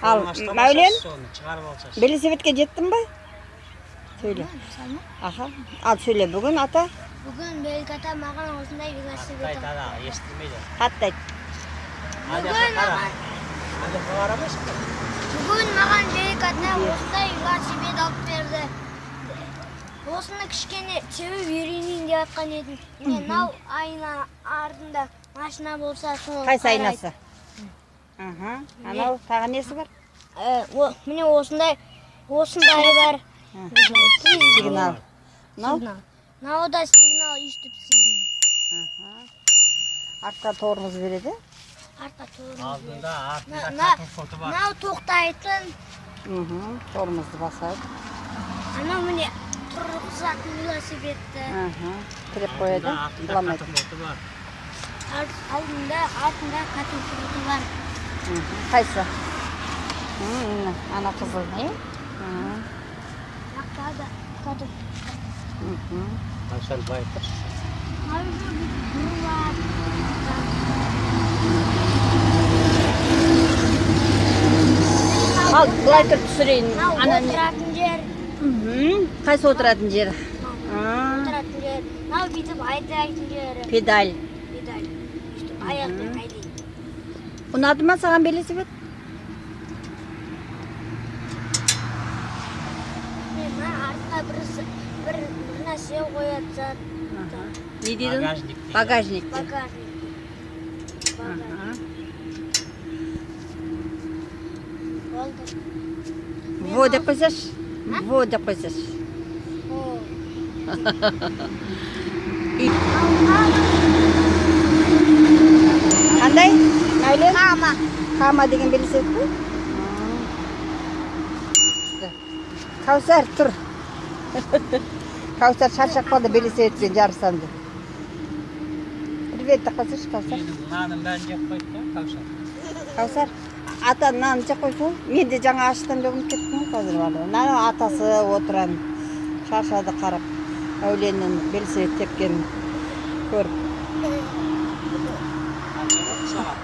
Ал, Мәулен? Шығарып алсашы. Велосипедке жеттің ба? Сөйле. Аха. Ал сөйле бүгін ата. Бүгін Белік ата маған осындай велосипед Қатты айт, ана, естілмейді. Қатты айт. Бүгін маған Ана жаққа қарамайсың ба? Бүгін маған Белік ата осындай велосипед алып берді. Осыны кішкене теуіп үйренейін деп жатқан едім. Міне мынау айна артында машина болса соны Қайсы қарайды. айнасы? Аха. Анау тағы несі бар? Міне осындай осындай бар. Сигнал. Мынау? Сигнал. Мынау да сигнал, өйстіп сигнал. Аха. Артқа тормоз береді. Артқа тормоз береді. Алдында, артында каток бар. Мынау тоқтайтын. Тормозды басады. Анау міне тұрғызатын велосипедті. Аха. Тіреп қояды. Артында Құламайды. каток бар. Алдында, артында каток бар. Қайсы? Ана қызыл. Жақта да каток. Қашан былай тұршы. Бұрылады. Ал, былай тұрып түсірейін. Мынау Ана не? отыратын жер. Қайсы отыратын жері? Отыратын жер. Мынау бүйтіп айдайтын жері. Педаль. Педаль. Өйстіп аяқпен айдайды. Ұнады ма саған велосипед? Мен мына артқа бір нәрсе қояды зат. Не дейді? Багажник дейді. Багажник. Багажник. Болды. Во деп қойсашы. Во деп қойсашы. О. Қандай? Мәулен? Кама. Кама деген велосипед пе? Кәусар тұр. Кәусар шаршап қалды велосипедпен жарысам деп. Привет деп қойсайшы, Кәусар. Менің наным бәрін жеп қойды да, Кәусар. Кәусар, ата нан жеп қойшы. Мен де жаңа аштан деп ұмытып кеттім ғой қазір барып. Нан атасы отыран шаршады қарап. Мәуленнің велосипед тепкенін көріп. Қанша болды сағат?